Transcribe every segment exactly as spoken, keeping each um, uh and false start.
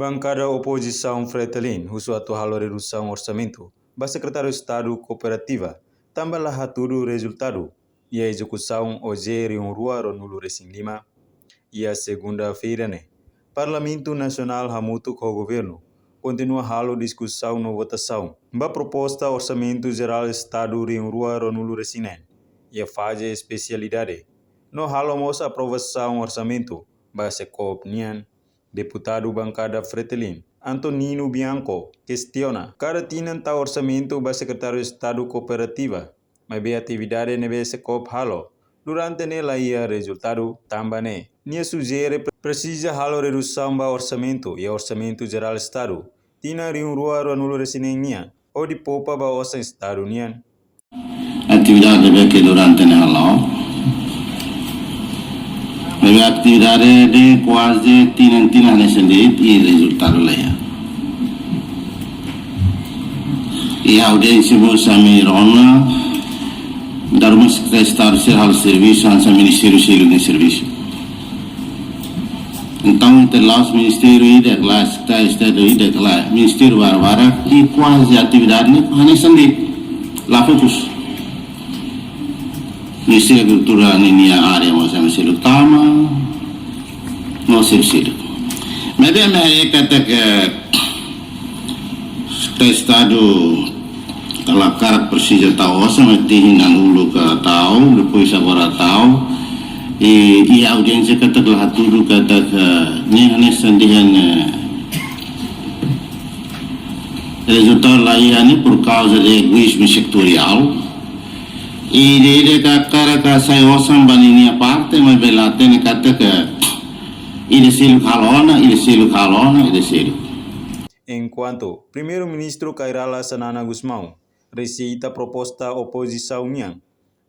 Bankada opozisaun Fretilin husu atu halo redusaun orsamentu ba Sekretáriu Estadu Kooperativa, tanba la hatudu rezultadu iha ezekusaun O J rihun rua ruanulu resin lima. Iha segunda-feira ne'e, Parlamentu Nasionál hamutuk ho Governu kontinua halo diskusaun no votasaun ba proposta Orsamentu Jerál Estadu rihun rua ruanulu resin neen iha faze espesialidade, no halo mós aprovasaun orsamentu ba SECOP nian. Deputadu bankada Fretilin, Antonino Bianco, kestiona kada tinan tau orsamentu ba Sekretáriu Estadu Kooperativa, maibé atividade ne'ebé SECOP halo durante ne'e la iha rezultadu, tanba ne'e nia sujere pre-, presiza halo redusaun ba orsamentu iha Orsamentu Jerál Estadu tinan rihun rua ruanulu resin neen nian, hodi poupa ba osan Estadu nian. Atividade ne'ebé ke durante ne'e hala'o, ne'ebé atividade ne'e kuaze tinan-tinan hanesan de'it i rezultadu la iha. I audiénsia mós ami rona, dala ruma Sekretáriu Estadu sira halo servisu, hanesan ministériu sira-nia servisu. Entaun, entre la'ós ministériu ida, la'ós Sekretáriu Estadu ida, la'ós ministériu barak-barak, i kuaze atividade ne'e hanesan de'it, la fokus. Ministériu Agrikultura ninia área mós ami seluk tama, no servisu. Maibé ami haree katak Sekretáriu Estadu, kala karik presiza tau osan, mas tinan uluk tau, depois agora tau. I, i audiénsia katak la hatudu katak, eh, ne'e hanesan dehan, eh, rezultadu la iha ne'e por kauza de egoízmu setoriál. I ida-idak hakarak hasai osan ba ninia parte, maibé la hatene katak ida seluk halo ona, ida seluk halo ona, ida seluk. Enkuantu Primeiru-Ministru Kay Rala Xanana Gusmão rejeita proposta opozisaun nian,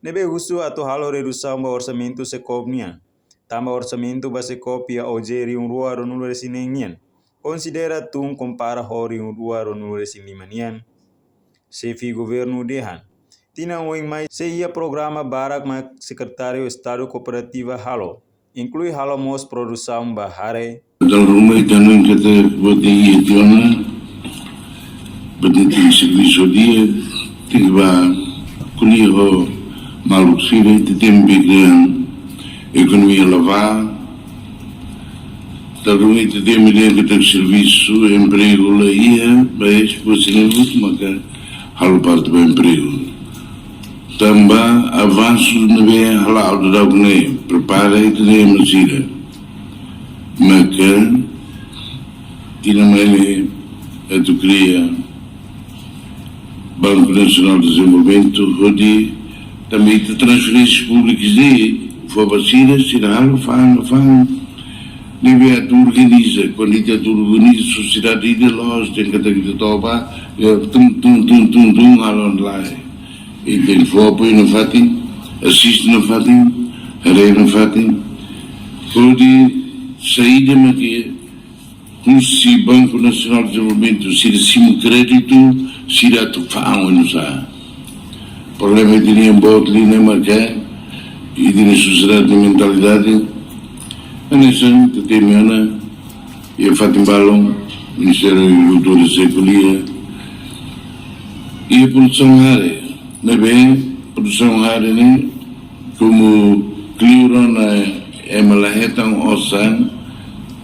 ne'ebé husu atu halo redusaun ba orsamentu SECOP nian, tanba orsamentu ba SECOP iha O J rihun rua ruanulu resin neen nian konsidera tun kompara ho rihun rua ruanulu resin lima nian. Xefe Governu dehan, tinan oin mai sei iha programa barak mak Sekretáriu Estadu Kooperativa halo, inklui halo mós produsaun ba hare. Dala ruma ita hanoin katak buat ne'e iha tiha ona, buat ne'e tenke servisu di'ak, tenke bá ko'alia ho maluk sira, ita temi katak ekonomia la bá. Dala ruma ita temi katak servisu, empregu la iha, ba es, buat sira-ne'e hotu maka halo parte ba empregu. Tanba avansu ne'ebé hala'o daudaun ne'e, prepara ita-nia ema sira. Maka tinan mai ne'e atu kria Banku Nasionál Dezenvolvimentu, hodi tanba ita transferénsias públikas ne'e fó ba sira, sira halo fa'an, fa'an. Ne'ebé atu organiza, kuandu ita atu organiza sosiedade ida loos, tenke atu ita toba, ya, tum, tum, tum, tum, tum, halo lai. Ita tenke fó apoiu nafatin, asiste nafatin, haree nafatin. Hodi saida mak husi Banku Nasionál Dezenvolvimentu, sira simu kréditu, sira atu fa'an oinsá. Problema ita-nia boot liu ne'e maka ita-nia sosiedade nia mentalidade. Hanesan ita temi ona iha fatin balun, Ministériu Agrikultura sei ko'alia. Iha produsaun hare, ne'ebé produsaun hare ne'e, komu kleur ona ema la hetan osan,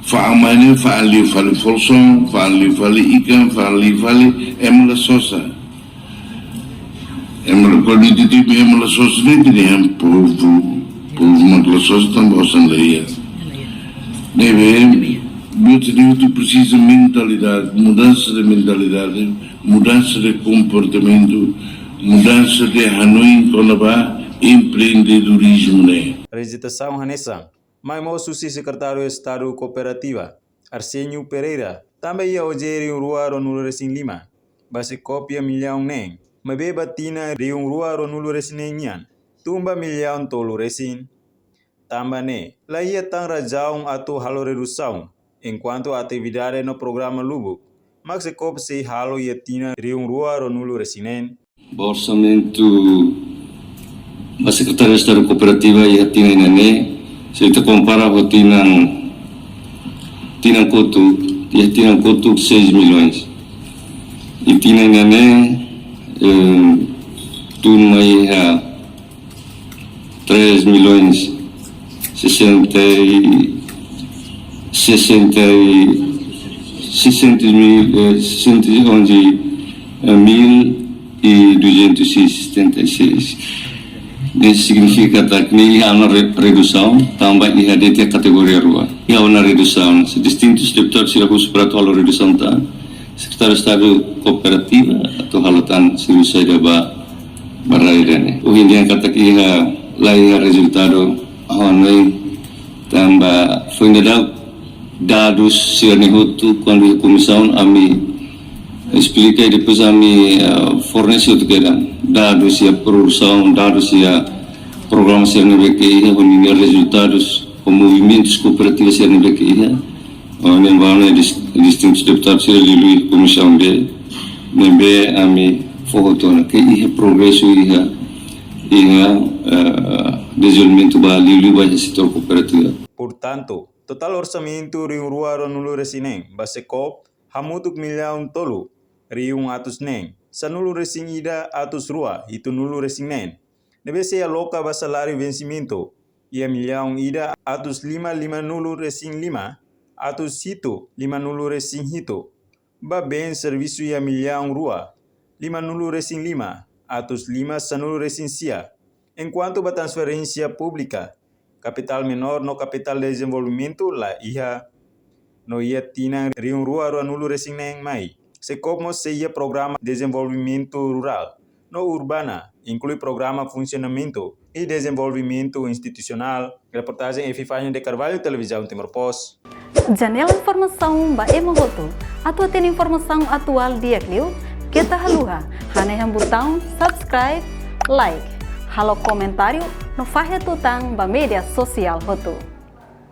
fa'an mai ne'e, fa'an liu fali folsoon, fa'an liu fali ikan, fa'an liu fali, ema la sosa. Ema la, kuandu ita temi ema la sosa ne'e, ita dehan povu, povu mak la sosa tanba osan la iha. Ne'ebé, buat ida-ne'e ita presiza mentalidade, mudansa de mentalidade, mudansa de komportamentu, mudansa de hanoin kona-ba empreendedorizmu ne'e. Rejeitasaun hanesan mai mós husi Sekretáriu Estadu Kooperativa, Arsénio Pereira, tanba iha O J rihun rua ruanulu resin lima, ba SECOP iha millaun neen, maibé ba tinan rihun rua ruanulu resin neen nian, tun ba millaun tolu resin. Tanba ne'e, la iha tan razaun atu halo redusaun, enkuantu atividade no programa lubuk mak SECOP sei halo iha tinan rihun rua ruanulu resin neen. Ba orsamentu ba Sekretáriu Estadu Kooperativa iha tinan ida-ne'e, se ita kompara ho tinan, tinan kotuk, Iha tinan kotuk seis milhões. I tinan ida-ne'e, eh, tun mai iha três milhões sessenta e, sessenta e, seiscentos mil, eh, cento e onze mil e duzentos e setenta e seis. Ne'e signifika katak ne'e iha ona re-, redusaun, tanba iha de'it kategoria rua. Iha ona redusaun, se distintus deputadus sira husu para atu halo redusaun tan. Sekretáriu Estadu Kooperativa atu halo tan servisu saida ba, ba rai ida-ne'e. Ohin dehan katak iha, la iha rezultadu, ha'u hanoin tanba foin dadauk dadus sira-ne'e hotu, kuandu iha komisaun ami esplika i depois ami, eh, fornese hotu kedan. Dadus iha produsaun, dadus iha programa sira ne'ebé ke iha, ho ninia rezultadus, ho movimentus kooperativa sira ne'ebé ke iha. Oh, ne'e ba ne'e dis-, distintus deputadus sira liuliu komisaun B, ne'ebé ami fó hotu ona ke iha progresu iha, iha, eh, dezenvolvimentu ba liuliu ba iha setór kooperativa. Portantu, totál orsamentu rihun rua ruanulu-resin-neen ba SEKOOP hamutuk millaun tolu, rihun atus neen, sanulu-resin-ida, atus rua, hitunulu-resin-neen. Ne'ebé sei aloka ba saláriu vensimentu, iha millaun ida, atus lima, limanulu-resin-lima, atus hitu, limanulu-resin-hitu. Ba been servisu iha millaun rua, limanulu-resin-lima, atus lima, sanulu-resin-sia. Enkuantu ba transferénsia públika, kapitál menór no kapitál dezenvolvimentu la iha. No iha tinan rihun rua ruanulu-resin-neen mai, SEKOOP mós sei iha programa dezenvolvimentu rurál no urbana, inklui programa funsionamentu i dezenvolvimentu institusionál. Reportajen Efi Fagner de Carvalho, Televizaun Timor Post. Janela informasaun ba ema hotu. Atu hatene informasaun atuál di'ak liu, keta haluha hanehan butaun subscribe, like, halo komentáriu no fahe tutan ba média sosiál hotu.